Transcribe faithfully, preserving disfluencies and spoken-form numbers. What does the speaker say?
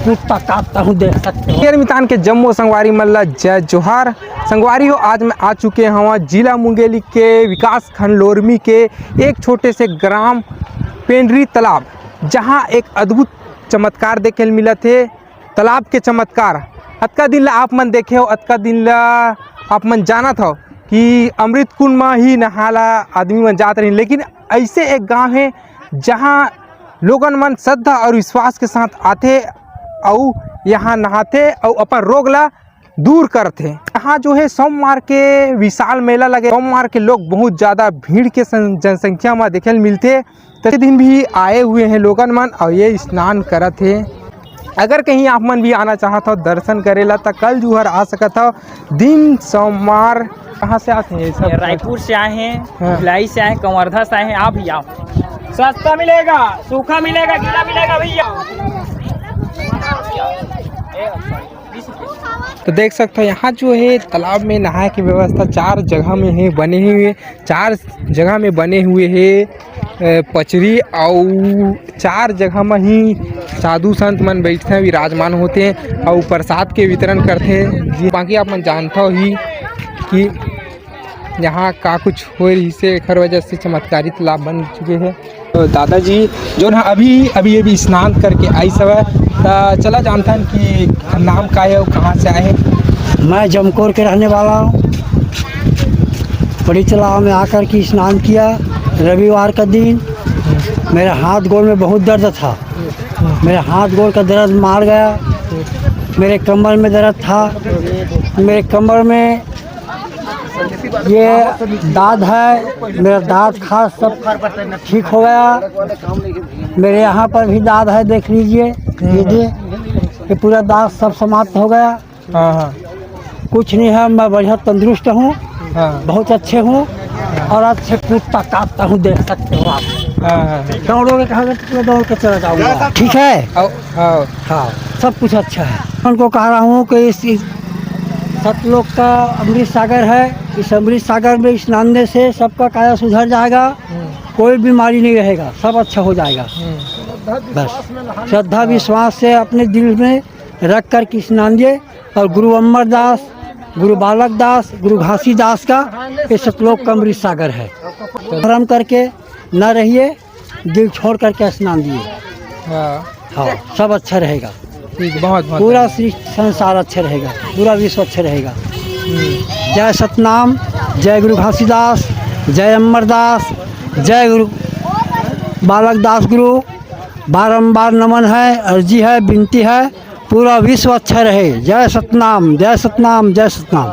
कुत्ता काटता हूँ, देख सकते हो। शेर मितान के जम्मो संगवारी मन ला जय जोहार। संगवारी हो, आज मैं आ चुके हवं जिला मुंगेली के विकास खंड लोरमी के एक छोटे से ग्राम पेंडरी तालाब, जहां एक अद्भुत चमत्कार देखे ल मिलत हे। तालाब के चमत्कार अतका दिन ला आप मन देखे हो, अतका दिन ला आप मन जानत हो कि अमृत कुंड म ही नहाला आदमी मन जात रहिन, लेकिन ऐसे एक गांव हे जहां लोगन मन श्रद्धा और विश्वास के साथ आथे अउ यहाँ नहाथे अउ अपन रोग ला दूर करथे। यहाँ जो है सोमवार के विशाल मेला लगे, सोमवार के लोग बहुत ज्यादा भीड़ के सं-, जनसंख्या में देखे ल मिलथे। तो ये दिन भी आए हुए हैं लोगन मन और ये स्नान करत हे। अगर कहीं आप मन भी आना चाहत हो दर्शन करे ला, तो कल जुहर आ सकत हो, दिन सोमवार। कहाँ से आते हैं ये सब? ये रायपुर से आए हैं, हाँ। भिलाई से आए हैं, कवर्धा से आए हैं। आप भी आओ, सस्ता मिलेगा, सूखा मिलेगा, गीला मिलेगा भैया। तो देख सकते हो, यहाँ जो है तालाब में नहाए की व्यवस्था चार जगह में है बने हुए, चार जगह में बने हुए है। अ, पचरी अउ चार जगह में ही साधु संत मन बैठते हैं, विराजमान होते हैं अउ प्रसाद के वितरण करते हैं। जी, बाकी आप मन जानता हो ही कि यहाँ का कुछ हो रही से एकर वजह से चमत्कारी तालाब बन चुके हैं। तो दादाजी जो ना अभी अभी ये भी स्नान करके आई सब है, तो चला जानता है कि नाम का है और कहाँ से आए हैं। मैं जमकोर के रहने वाला हूँ। बड़ी तालाब में आकर के स्नान किया रविवार का दिन। मेरे हाथ गोड़ में बहुत दर्द था, मेरे हाथ गोड़ का दर्द मार गया। मेरे कमर में दर्द था, मेरे कमर में ये दाद है, मेरा दाद खास सब ठीक हो गया। मेरे यहाँ पर भी दाद है, देख लीजिए, ये दे, ये पूरा दाद सब समाप्त हो गया। हाँ, हाँ। कुछ नहीं है, मैं बढ़िया तंदुरुस्त हूँ, हाँ। बहुत अच्छे हूँ और अच्छे कुत्ता काटता हूँ, देख सकते हो आप। हाँ, हाँ, हाँ। दौड़ोगे कहाँ से? पूरा दौड़ के चला जाऊँगा, ठीक है? हाँ। हाँ, सब कुछ अच्छा है। उनको कह रहा हूँ कि इस, इस सतलोक का अमृत सागर है, इस अमृत सागर में स्नान से सबका काया सुधर जाएगा, हम्म। कोई बीमारी नहीं रहेगा, सब अच्छा हो जाएगा। हम्म। बस श्रद्धा विश्वास से अपने दिल में रख कर के स्नान लिए और गुरु अमरदास, गुरु बालक दास, गुरु घासीदास का ये सतलोक का अमृत सागर है। धर्म करके न रहिए, दिल छोड़ करके स्नान दिए। हाँ। हाँ, सब अच्छा रहेगा। ठीक, बहुत, बहुत पूरा धन्यवाद। सृष्टि संसार अच्छा रहेगा, पूरा विश्व अच्छा रहेगा। हम्म। जय सतनाम, जय गुरु घासीदास, जय अमरदास, जय गुरु बालक दास गुरु। बारंबार नमन है, अर्जी है, विनती है, पूरा विश्व अच्छा रहे। जय सतनाम, जय सतनाम, जय सतनाम।